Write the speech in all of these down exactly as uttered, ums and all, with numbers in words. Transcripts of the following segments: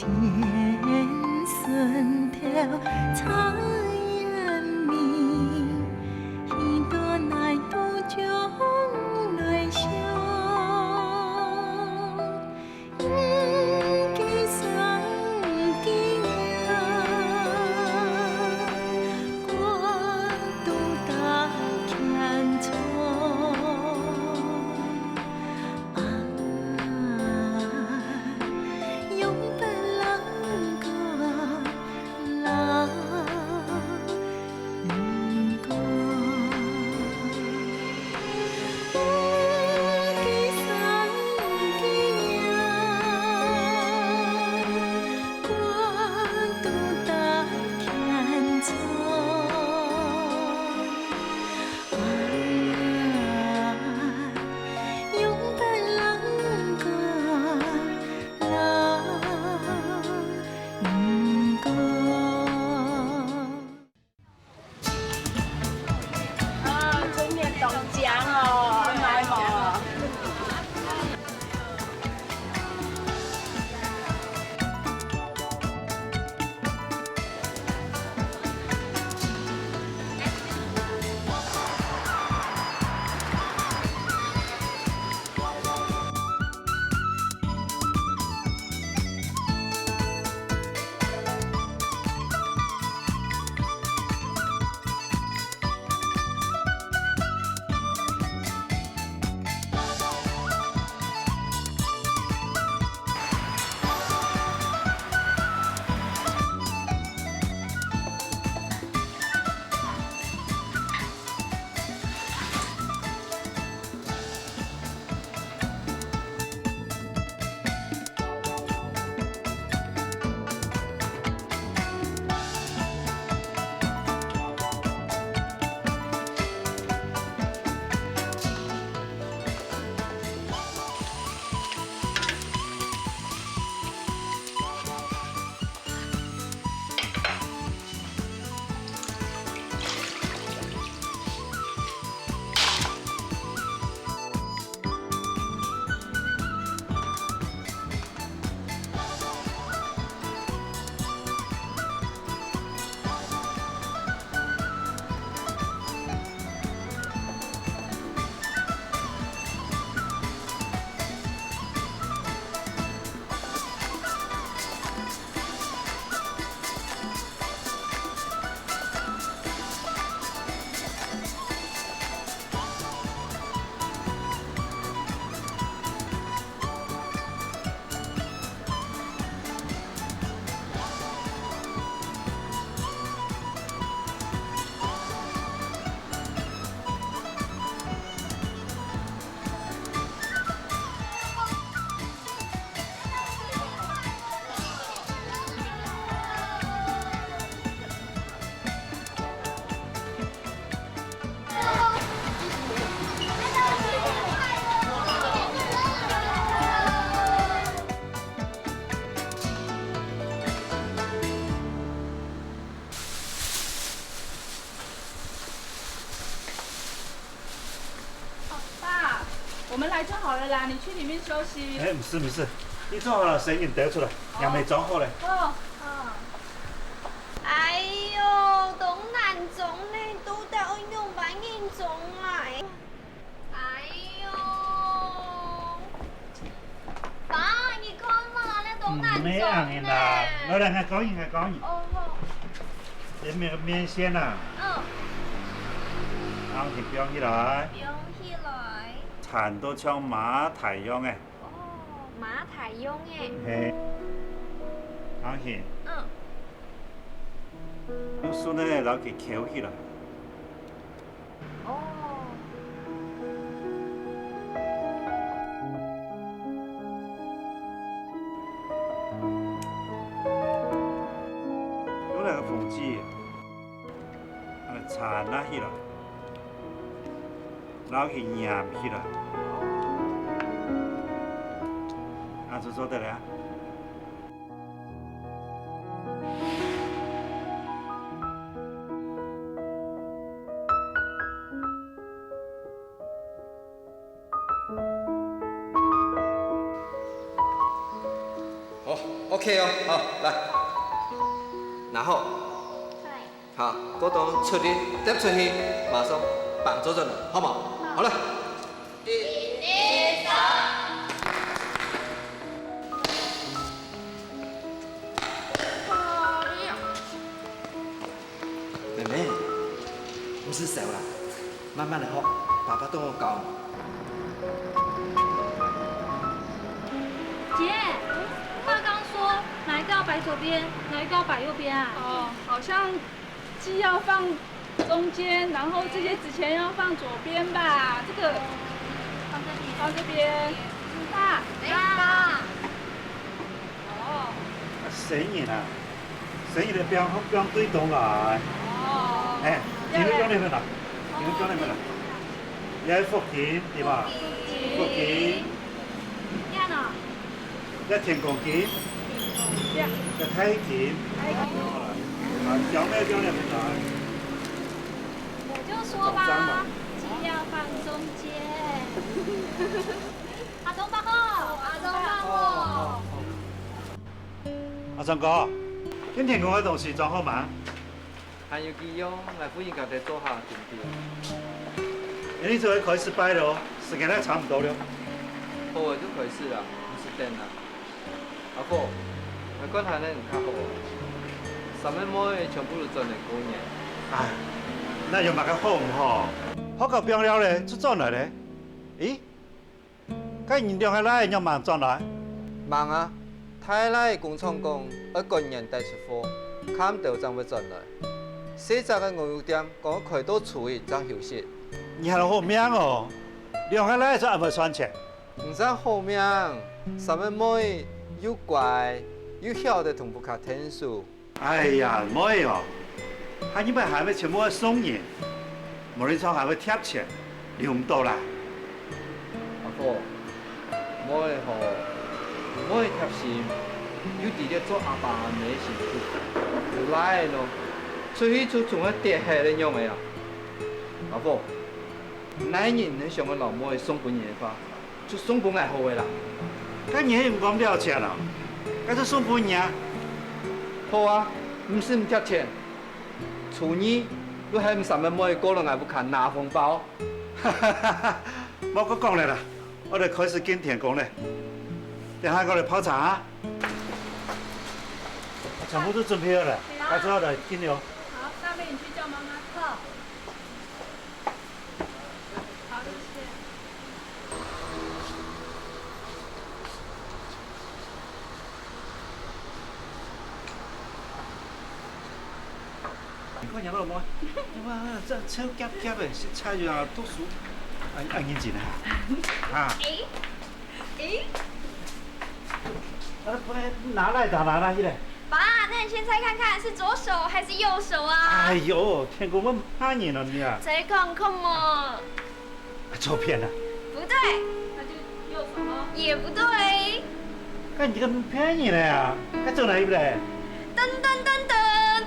人生条菜园米，许多难度将来想。一个生个呀，关渡大千川。 啊，用别人个老人家，个生个呀，关渡大千川。 用别人个老人家。啊，春面當靚哦，買無？ 爸，我們來就好了啦，你去裡面休息。哎，毋使，毋使，你做好了，先用兜出來，哦。也未裝好咧。哦，哦。哎喲，當難裝呢，到底愛仰般形裝啊？哎喲，爸，你看嘛，這當難裝呢。毋係恁樣啦，來來，𠊎教你，𠊎教你。哦，好。 這面，面線啊，嗯。恁樣放起來，放起來。纏到像馬蹄樣个。哦，馬蹄樣个。嘿，恁樣。嗯。用手呢，摎佢翹起來。 哦。用這个紅紙，恁樣纏啊起來，摎佢黏起來，恁樣就做得了啊。 好， OK哦，好，來，拿好。好，過當出力，貼出去，馬上幫助轉來，好無？好了。一、二、三。妹妹，毋使愁啦，慢慢來學，爸爸都有教。 姐，爸剛說哪一個要擺左邊，哪一個要擺右邊啊？哦，好像雞要放中間，然後這些紙錢要放左邊吧？這個放這邊，放這邊。爸，爸。哦。啊，生日啊，生日的表放對東來。哦。哎，你們表那邊來，你們表那邊來。 這係福金，對吧？福金。這呢？這天公金。這太金。啊，小妹，小妹，來。我就說吧，雞要放中間。阿忠伯好，阿忠伯好。阿忠哥，今天公个東西裝好嗎？ 還有幾樣，𠊎婦人家在做下準備。恁樣就愛開始拜囉，時間也差毋多了。好啊，就開始啦，毋使等啦。阿福，𠊎看下恁較好啊。三個妹全部都轉來過年。唉，該有麼个好毋好？學校放尞咧，就轉來咧。咦？ 該你兩個倈仔仰吂轉來？吂啊，大倈仔工廠講愛過年帶出貨，較暗兜正會轉來。細隻个牛肉店講愛開到初一正休息。你還好命哦，兩個倈仔就恁會賺錢。毋單好命，三個妹又乖，又曉得同屋下𢯭手。 哎呀，妹哦，下二擺還會全部愛送人，無人唱還會貼錢，留毋到啦。阿福，妹吼，妹貼心，又知得做阿爸阿姆个辛苦，有倈仔咯，出去就總愛跌忒个樣仔啊。阿福，哪人能想愛摎妹送分人个話， 就送分𠊎好个啦。該你係毋講了錢哦？該就送分你啊。好啊，毋使你貼錢。初二，就喊三個妹過來𠊎屋下拿紅包。哈哈哈，莫過講了啦，𠊎得開始敬天公了。等下𠊎來泡茶啊。全部都準備好了，該做好來敬了。好，大妹你去叫媽媽。好。 好，謝謝。你看你老妹，哇，這瘦夾夾个，食菜又好，讀書，啊，啊，認真啊。啊。誒，誒。啊，不然拿來打拿來去嘞。 爸，那你先猜看看是左手還是右手啊？哎喲，天公，會騙人哦你啊！再看看嘛。啊，左片啊。不對。那就右手咯。也不對。該你這個騙人个啊！該走哪去嘞？噔噔噔噔，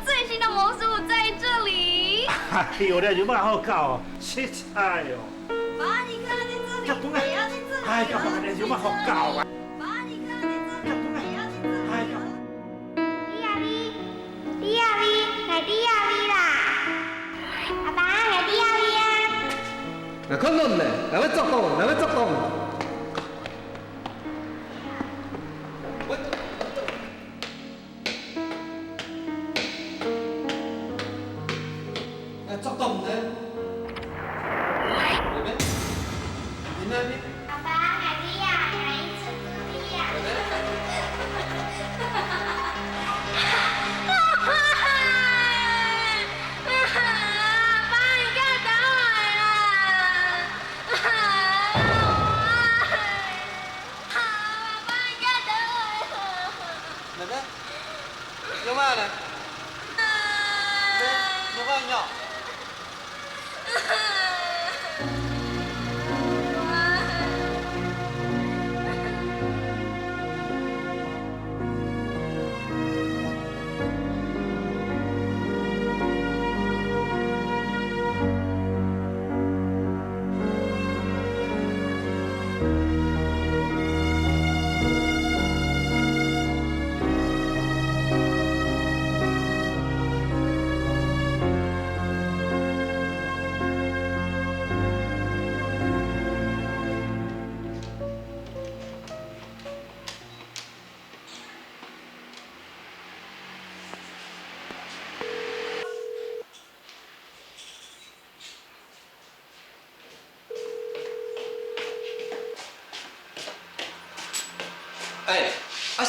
最新的魔術在這裡。哎喲，這有麼个好搞哦？實在哦。爸，你看在這裡，這不愛。也要在這裡啊。哎呀，爸，這有麼个好搞啊？爸，你看在這裡，也要在這裡啊。哎呀。 李亞麗，李亞麗，𠊎李亞麗啦！阿爸，𠊎李亞麗啊！𠊎看著你咧，𠊎會捉到，𠊎會捉到你。𠊎捉到你咧。妹妹，你那邊 阿爸，𠊎知啊，𠊎已出主意啊。阿爸，你等𠊎啦！阿爸，你等𠊎啦！妹妹，有麼个咧？妹妹，有麼个？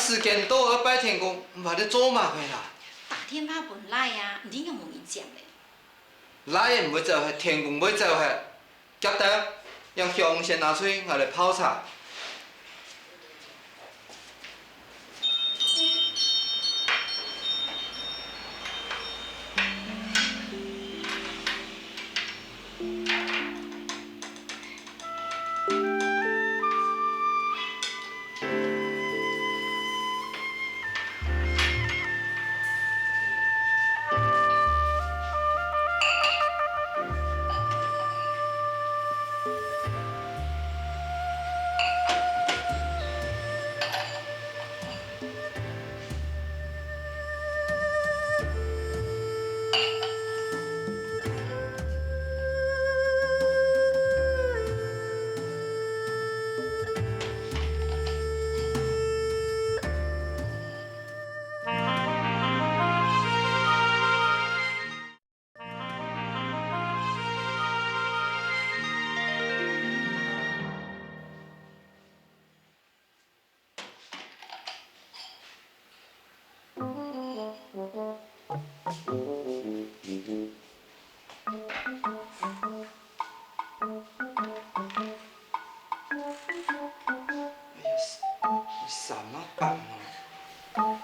時間到愛拜天公，毋還在做麼个啦？打電話分倈仔啊，毋知有無人接咧？倈仔毋會走忒，天公會走忒。遽兜，將香先拿出去，𠊎來泡茶。 哎呀，三啊板哦！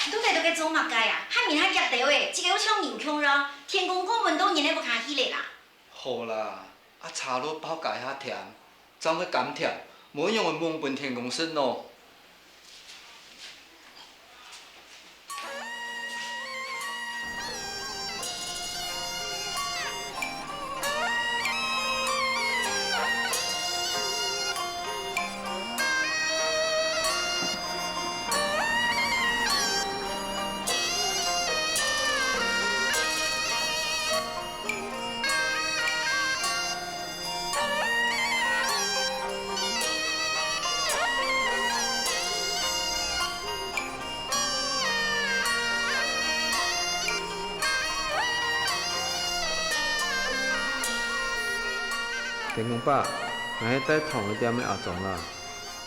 你到底在該做麼个啊？喊人較遽兜仔，自家又像人共樣，天公公問到人个屋下去咧啦！好啦，啊茶都泡甲恁忒， 正會甘甜，無仰會㧾分天公食喏。天公伯，𠊎係戴糖仔店个阿忠啊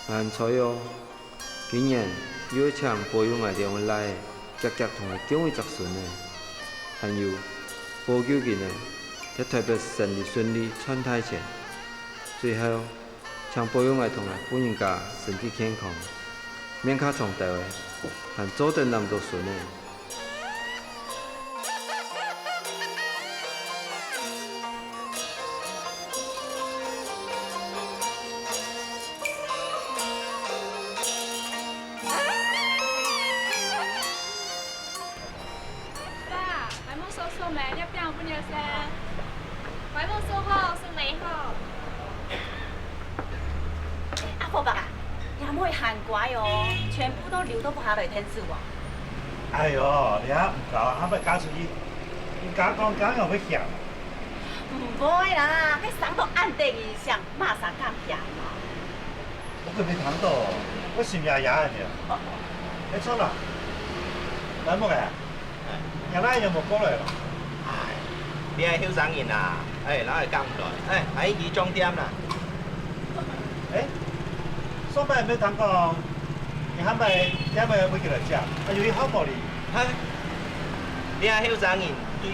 ，𠊎喊衰哦。 今年又愛請保佑𠊎兩個倈仔遽遽同𠊎降一隻孫仔，還有保佑今年在臺北生理順利賺大錢。最後，請保佑𠊎同𠊎婦人家身體健康，命較長兜仔，還做得揇著孫仔。 爸，𠊎無收數咩？這餅分你先。𠊎無收好，收無好。阿福伯啊，若妹還乖哦，全部都留到屋下來𢯭手哦。哎喲，你還毋夠，還愛嫁出去，人家講嫁樣會嫌。毋會啦，該生到恁得人惜，麼儕敢嫌啊？ 𠊎還無聽著，𠊎心野野个呢。哎，著啦，蘭木仔，若倈仔有無過來咯？哎，這後生人啊，哎，摎𠊎講毋來，哎，𠊎去裝店啦。哎，上擺毋係聽講，你下擺店仔會寄來接，啊，有一號無哩？哎，這後生人對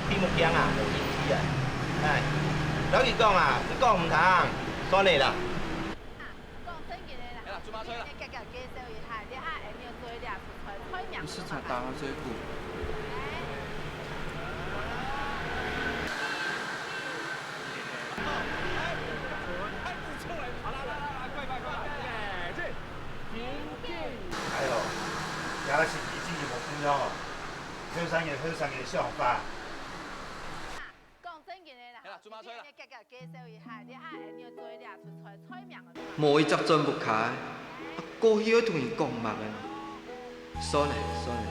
配目鏡啊，無興趣啊。哎，摎佢講啊，佢講毋聽，算了啦。 講正經个啦，哎呀，做麼个啦？你遽遽介紹一下，這下𠊎兜做這出菜，菜名係麼个？係炒蛋仔水牯。哎喲，這个心情真係無共樣哦，後生人，後生人个想法。 講正經个啦，哎呀，做麼个啦？你遽遽介紹一下，這下𠊎兜做這出菜，菜名係麼个？無一隻轉屋下，啊，過去愛同人講麼个呢？算了，算了啦。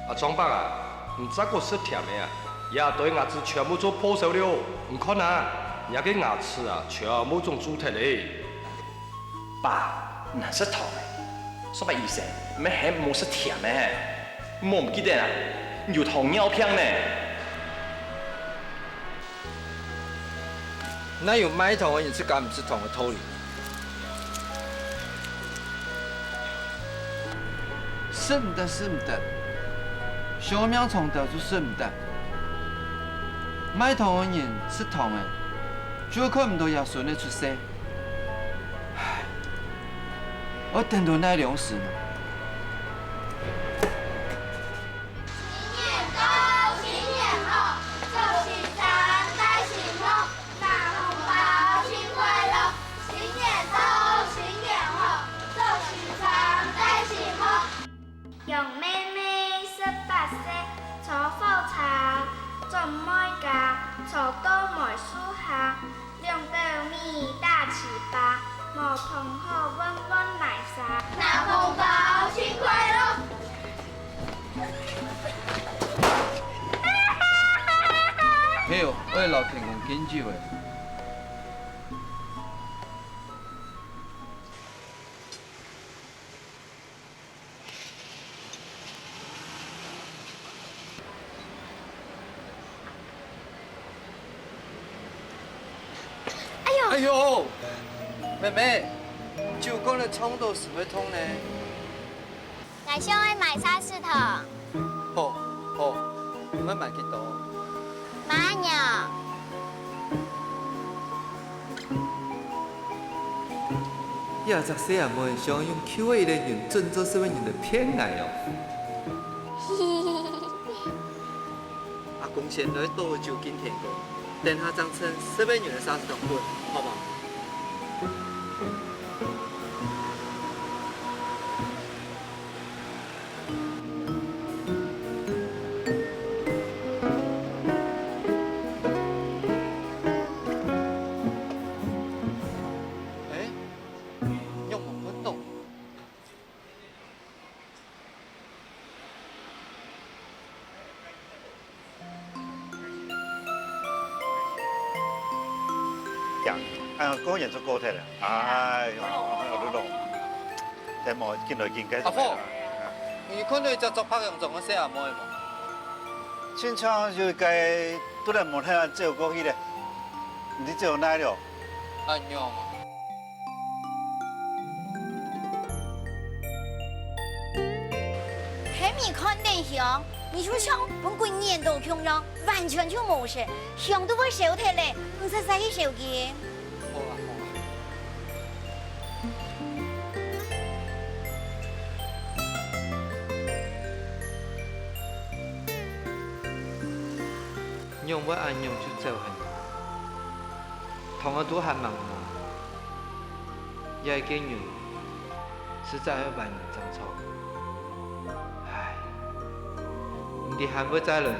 阿忠伯啊，你再過食甜个啊？這對牙齒全部做破相了，你看啊，若个牙齒啊，全部腫蛀忒了。爸，毋好食糖欸，上擺醫生，毋係喊莫食甜个，莫毋記得啊，你有糖尿病呢。 哪有賣糖个人自家毋食糖个道理？食毋得，食毋得，性命長透就食毋得。賣糖个人食糖个，就看毋到厥孫仔出世。唉，愛等到哪量時呢？ 新年到，新年好，祝新衫戴新帽，拿紅包，新快樂。新年到，新年好，祝新衫戴新帽。羊妹妹十八歲，坐火車，轉妹家，坐到梅樹下。 兩斗米打粢粑，無糖好換換泥沙。拿紅包，新快樂！係哦，愛摎天公敬酒欸。 哎喲！哎喲！妹妹，酒罐仔撞著係會痛呢。𠊎想愛買沙士糖。好，好，你愛買幾多？買恁樣。 這隻細阿妹想用Q A个人準做十个人來騙𠊎哦。阿公先來倒酒敬天公，等下正秤十个人个沙士糖分，好無？ 欸，仰無看著？ 呀，哎呀，過年就過忒了。哎呀，哎呀，你攏，天無，緊來緊去。阿福，你看著一隻著白洋裝个細阿妹無？親像有一個突然無忒照顧去了，毋知走哪了。恁樣啊？ 係你看等香，你就像分鬼撿著共樣，完全就無事，香都會燒忒了，毋使再去燒佢。好啊，好啊。仰會恁樣就走忒？糖仔都還吂無。 這個人實在係萬年正錯。唉，毋知還會再來無？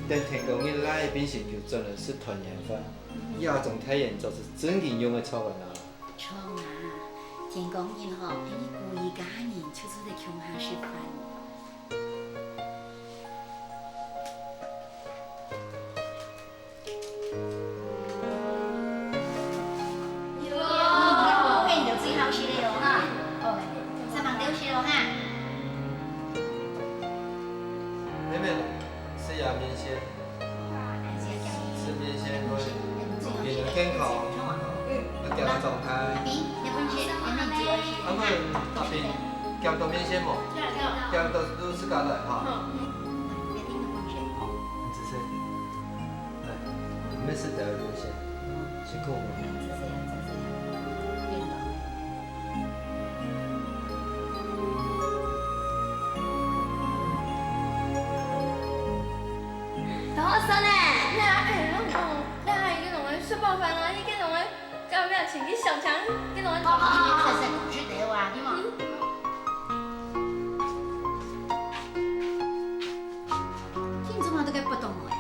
等天光日，倈仔並先就轉來食團圓飯，這種大人做事正經用得著啊！著啊，天光日吼，恁樣歸家人就做得共下食飯。 喲，該你兜最好食了哦，哈。哦，三房都食了哈。妹妹，食這麵線，食麵線會令人健康，會健康狀態。你，你本身，你們最好食。阿文、阿平，鹹豆麵線無？鹹豆都自家來哈。嗯。很仔細。來，你們食得有東西，辛苦了。同學呢？那哎，那个，那个，那个，食飽飯啊，那个，那个。 這樣不要請你小強，你怎麼？好好好好，細細講，知道啊，你嘛。嗯。今朝嘛，都該不懂了呀。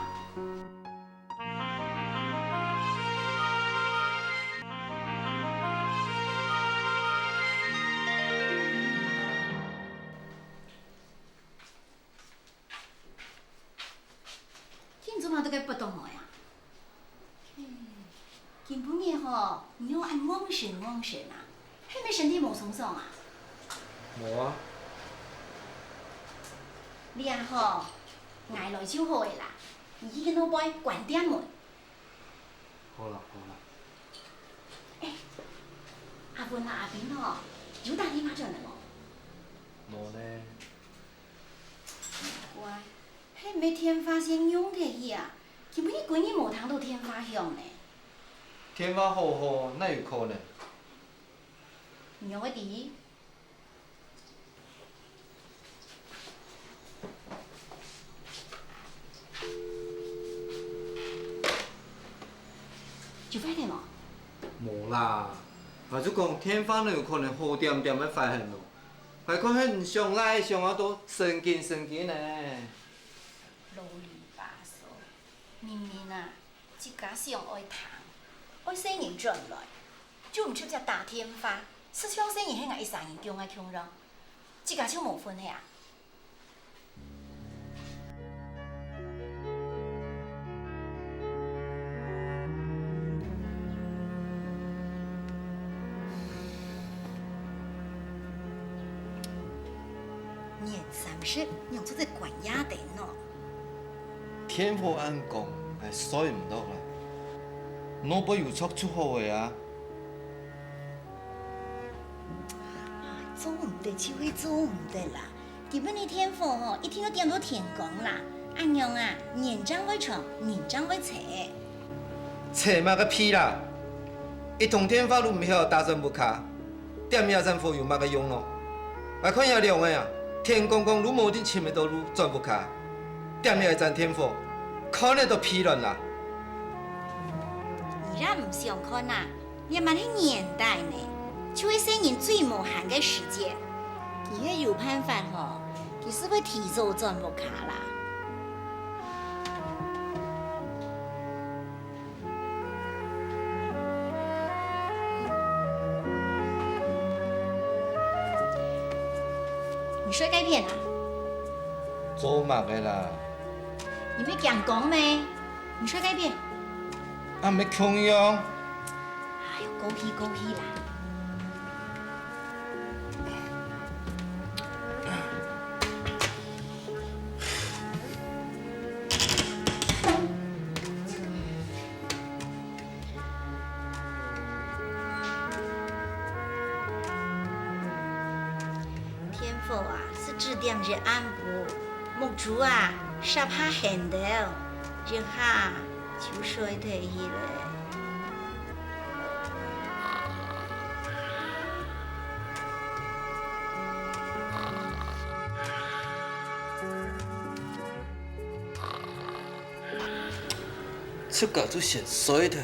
今朝嘛，都該不懂了呀。 今晡日吼，你仰恁戇神戇神啊？係毋係身體無鬆爽啊？無啊。這下吼，𠊎來就好个啦，你去該外背關店門。好啦，好啦。哎，阿文啊、阿斌吼，有打電話轉來無？無呢。奇怪，係毋係電話線用忒去啊？ 今晡日歸日無聽到電話響呢。電話好好，哪有可能？你仰會知？有壞忒無？無啦，𠊎就講電話哪有可能好恬恬个壞忒咯？𠊎看係你想來想啊，都神經神經呢。囉哩吧嗦。 明明啊，自家想愛聽，愛細人轉來，就毋直接打電話，實際上細人係𠊎一儕人供个共樣，自家就無份係啊？年三十，仰做得關夜燈哦？ 電火恁光，𠊎睡毋著啦。外背有著就好个啊。啊，做毋得就係做毋得啦。今晡日電火吼，一定愛點到天光啦。恁樣啊，年正會長，人正會齊。齊麼个屁啦！一通電話都毋曉打轉屋下。 點這盞火有麼个用咯？𠊎看這兩個啊，天光光都無定尋得到路轉屋下，點這一盞電火，看得到屁卵啦！你也毋想看啊，這滿係年代呢，就係細人最無閒个時節。佢係有辦法吼，佢係會提早轉屋下啦。 你睡該片啊？做麼个啦？你毋係驚光咩？你睡該片。啊，毋係共樣。哎喲，過去過去啦。 電火啊，係指點日暗晡，目珠啊，霎下眩著，一下就睡忒去了。 自家就先睡忒忒。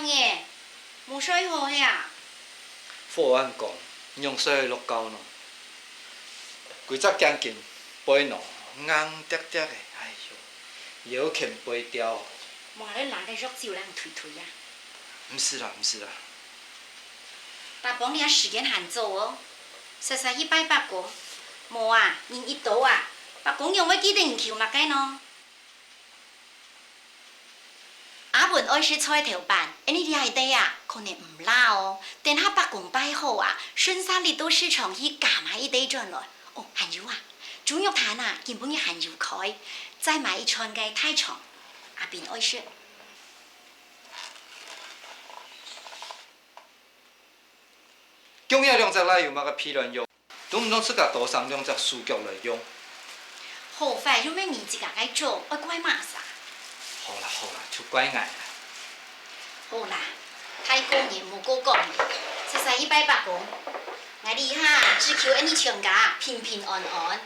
耶，無睡好係啊？好恁講，仰睡會落覺呢？歸隻頸根背囊硬跌跌个，哎喲，腰牽背吊。無，𠊎來拿个藥酒來推推啊。毋使啦，毋使啦。伯公，這時間還早哦，煞煞去拜伯公。無啊，人一多啊，伯公仰會記得你求麼个呢？ 阿文愛食菜頭粄，𫣆俚這一垤啊，可能毋罅哦。等下伯公拜好啊，順續哩到市場去加買一垤轉來。哦，還有啊，豬肉攤啊，今晡日還有開，再買一串个大腸，阿斌愛食。 共下兩隻來有麼个屁卵用？都毋通自家多生兩隻手腳來用。好壞又毋係你自家个做，愛怪麼儕？好啦好啦，就怪𠊎啦。好啦，大過年無過講，煞煞去拜伯公。𠊎這下只求𫣆俚全家平平安安。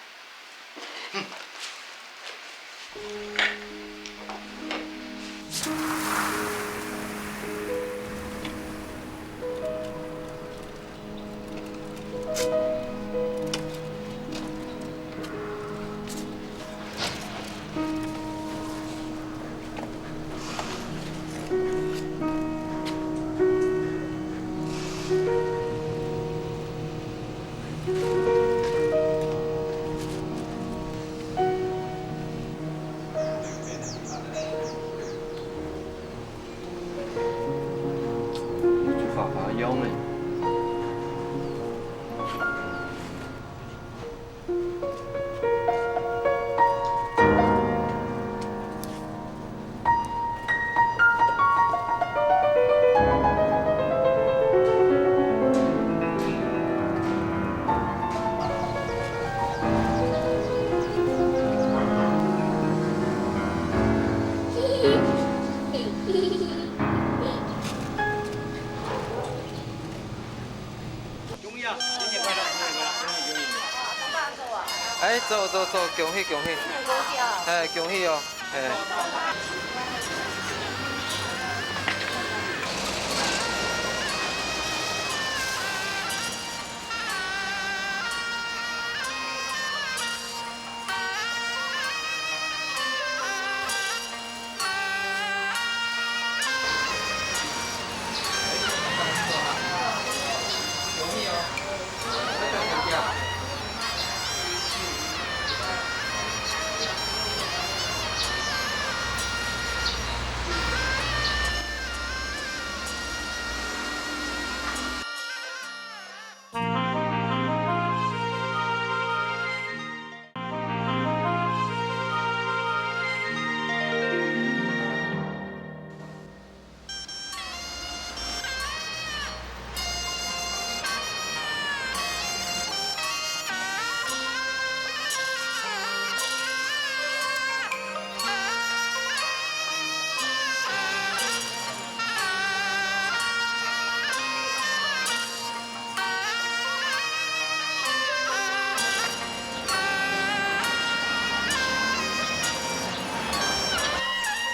恭喜啊！新年快乐，新年快乐，恭喜恭喜！哎，走走走，恭喜恭喜！新年恭喜啊！哎，恭喜哦！哎。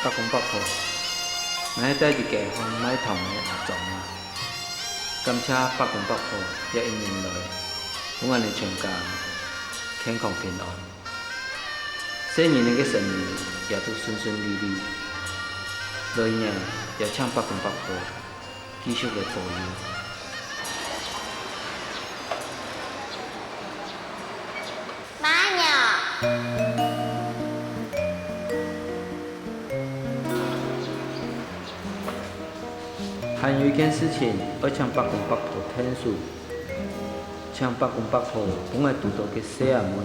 伯公伯婆，𠊎係戴在街項賣糖个阿莊啊。感謝伯公伯婆這一年來，分𠊎等全家健康平安，細人仔个生意也都順順利利。來年也請伯公伯婆 繼續个保佑。媽呀！還有一件事情，愛請伯公伯婆𢯭手，請伯公伯婆分𠊎堵著个細阿妹。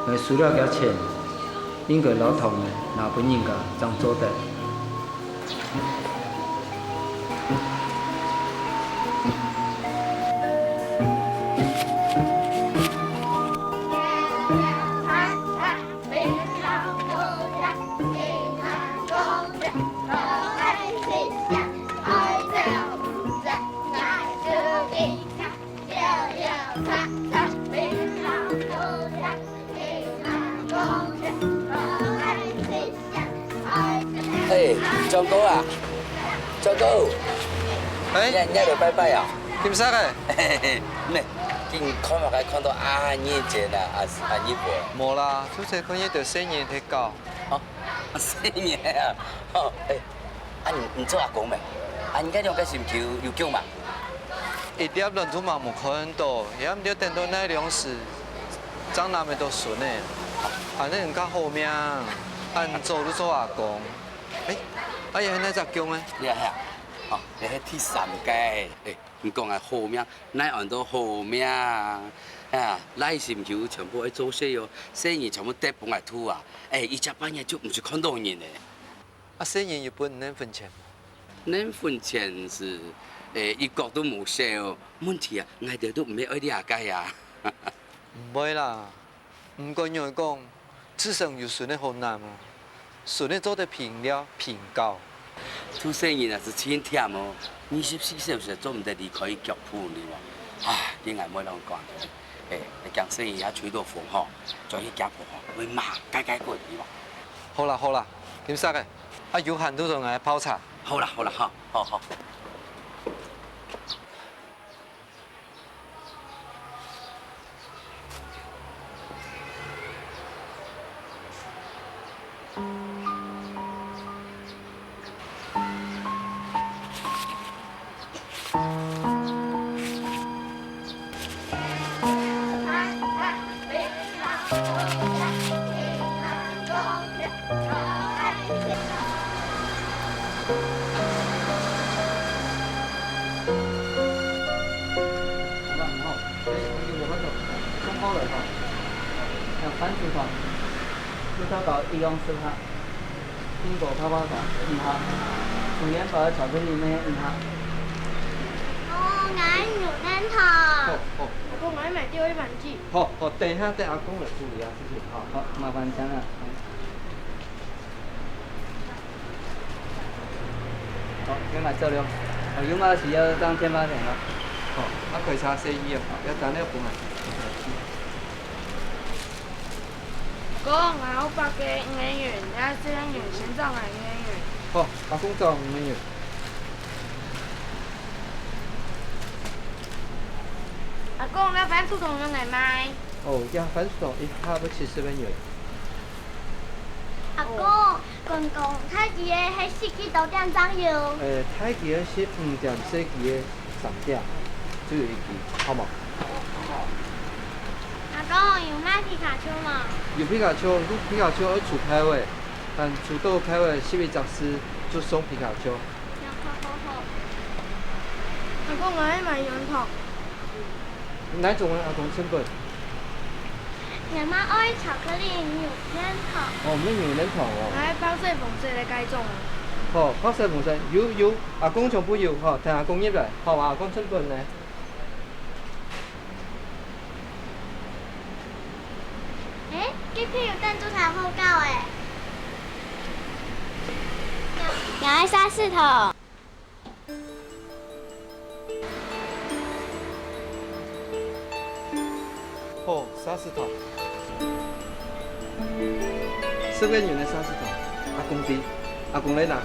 𠊎收了厥錢，應該摎糖仔拿分人家正做得。 哎，長哥啊，糟糕，哎，你你來拜拜啊？金色个？嘿嘿嘿，咩，今看嘛該看到恁熱天啊，啊，恁熱無？無啦，就係看一堆細人在搞。哦，細人啊，哦，哎，啊，你你做阿公咩？啊，你該兩个心臼有降嘛？一粒卵都嘛無看到，也毋知等到哪量時，正拿得到孫呢。啊，恁樣較好命，恁早就做阿公。 哎，啊，也係哪隻公呢？這係啊，哦，這係第三个。哎，你講个好命，哪安到好命啊？啊，倈心臼全部愛做細哦，細人全部得分來渡啊！哎，一隻半夜就毋使看到人呢。啊，細人有分你等分錢無？你等分錢係，哎，一角都無少哦。問題啊，𠊎兜都毋係愛這个啊。毋會啦。 毋管仰仔講，自成有孫仔好難哦，孫仔做得平了平教。做細人也係盡忝哦，二十四小時做毋得離開佢腳步呢哦。唉，你𠊎妹攏講，哎，你驚細人也吹到風吼，轉去家婆吼，會罵該該滾呢哦。好啦好啦，金色个，啊有閒就同𠊎泡茶。好啦好啦，好，好好。 番薯糖，綠豆糕一樣十克，蘋果泡泡糖五克，薯仔包个巧克力乜五克。哦，𠊎愛牛奶糖。好，好。阿公，𠊎愛買第二盤子。好，好，等一下等阿公來處理啊，事情。好，好，麻煩你啊。 好，愛買走了。哦，有麼个事愛打電話來啊。好，啊，開車細義哦，愛打電話分𠊎。哥，𠊎有八个五个銀，這細人先找𠊎五个銀。好，阿公找五个銀。阿公，這番薯糖仰仔賣？哦，這番薯糖一盒愛七十个銀。 阿公，講講，大支个係食幾多點正有？呃，大支个係五點，細支个三點，只有一支，好無？阿公，有賣皮卡丘無？有皮卡丘，你皮卡丘愛出口个，但出到口个十一隻字就送皮卡丘。 好，好，好。阿公，𠊎愛買軟糖。哪種啊，阿公？成本？𠊎嘛愛巧克力牛奶糖。哦，愛牛奶糖哦。𠊎愛白色、紅色个該種啊。好，白色、紅色，有，有，阿公全部有，吼，等阿公入來，好啊，阿公成本呢？ 欸，該片有彈珠台好搞欸。𠊎愛沙士糖。好，沙士糖。十个銀个沙士糖，阿公知。 阿公來拿。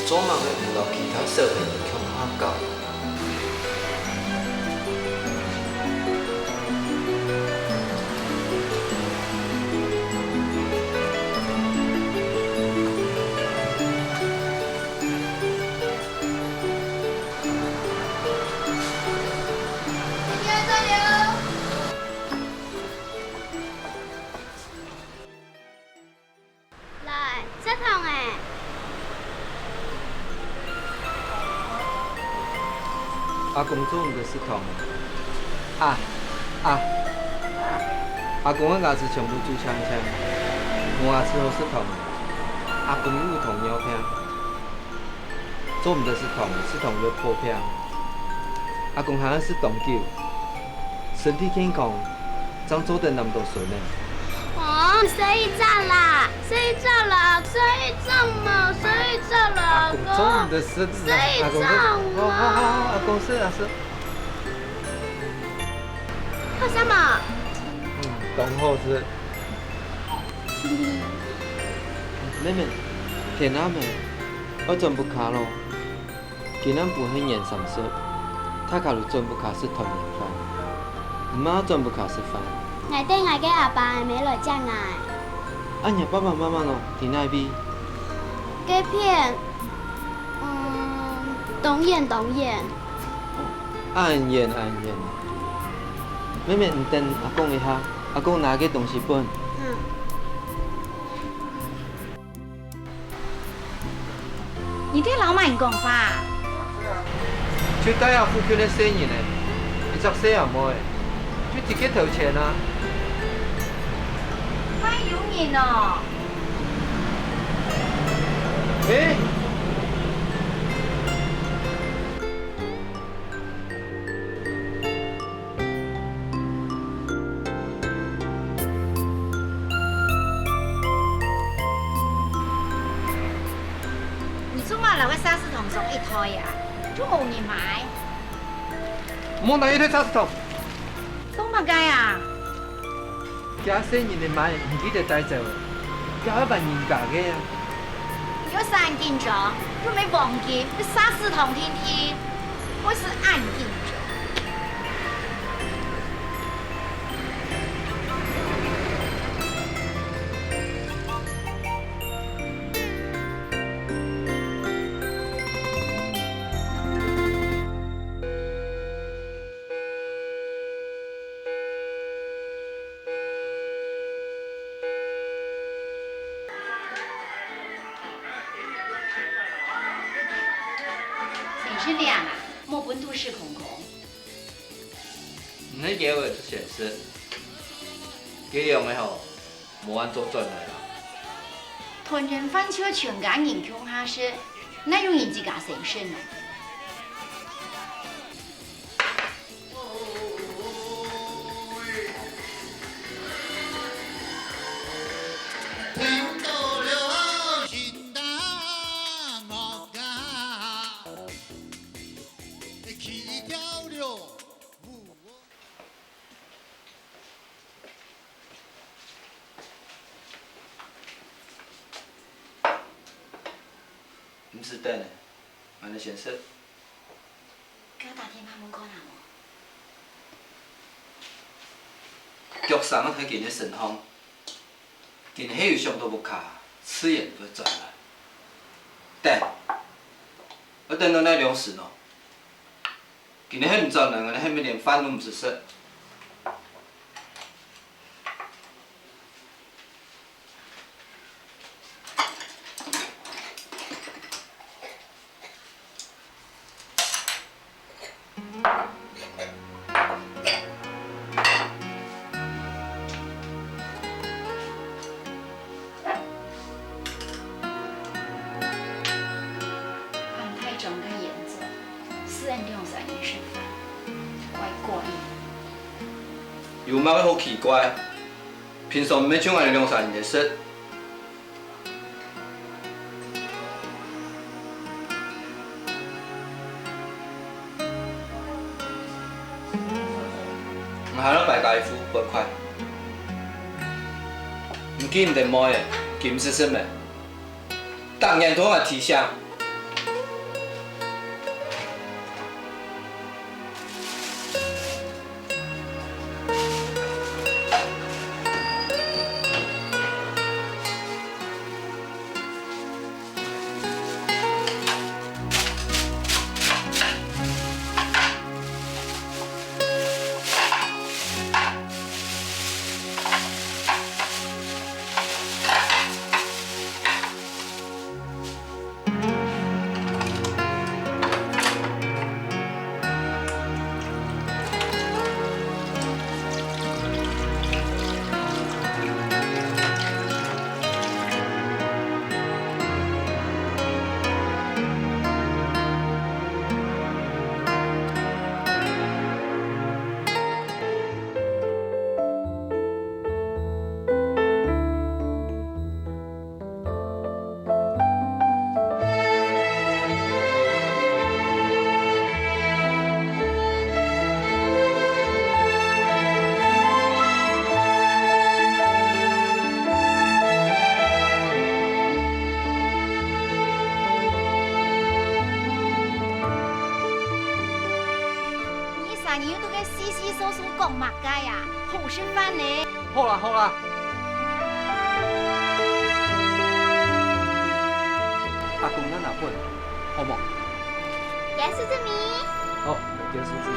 做麼个毋摎其他小朋友共下搞？ 來，食糖仔。阿公做毋得食糖仔。啊，啊！阿公个牙齒全部蛀青青，無牙齒好食糖仔。阿公又有糖尿病，做毋得食糖仔，食糖會破病。阿公還愛食當久，身體健康， 正做得揇著孫呢。哦，食一隻啦，食一隻啦，食一隻嘛，食一隻啦，阿公。阿公做毋得食啦，食一隻嘛。阿公食，好，好，好，好，阿公食啊食。好食無？嗯，當好食。妹妹，天暗咧，愛轉屋下咯。 今暗晡係年三十，大家都轉屋下食團圓飯，你嘛轉屋下食飯。𠊎等𠊎个阿爸阿姆來接𠊎。啊，你爸爸媽媽呢？在哪位？該片，嗯，當遠當遠。恁遠恁遠。妹妹，你等阿公一下，阿公拿个東西分。嗯。 你在摎麼人講話啊？就大雅附近个細人仔，一隻細阿妹仔，就在該頭前啊。還有人哦！誒！ 你做麼摎該沙士糖送一袋啊？就無人買。莫拿一袋沙士糖。做麼个啊？ 厥細人仔買，毋記得帶走，該愛還人家个啊！你又係恁緊張，又無黃金，又沙士糖定定，會係恁緊張。 先生，你啊，莫分肚屎空空。毋係噭仔就先食，該樣仔吼，無恁做轉來啊。團圓飯就全家人共下食，哪有人自家先食呢？ 毋使等咧，𠊎等先食。該打電話問看啊無？腳生啊，看今日身項，今係有想著屋下，自然會轉來。等，愛等到哪量時呢？今日係毋轉來，𠊎等係毋係連飯都毋使食。 恁大張个圓桌，使𠊎兩儕人食飯，怪怪个。有麼个好奇怪？平常毋係就𠊎兩儕人在食。 𠊎還愛擺加一副碗筷。毋記得你兜妹仔，今食食咩？逐年都愛提醒。你又在該窸窸窣窣講麼个啊？好食飯呢！好啦，好啦。阿公，咱拿分，好無？這係證明。好，這係證明。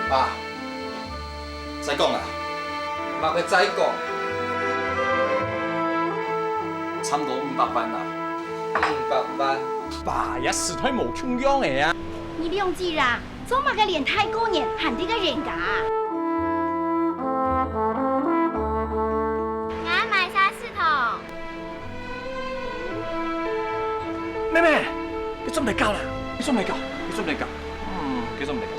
爸，再講啦。麼个再講？差毋多五百萬啦。五百萬？爸，這時代無共樣个啊！你兩子啊， 做麼个連大過年還在該冤家啊？𠊎買儕試討。妹妹，你做毋得搞啦！你做毋得搞，你做毋得搞。嗯，你做毋得搞。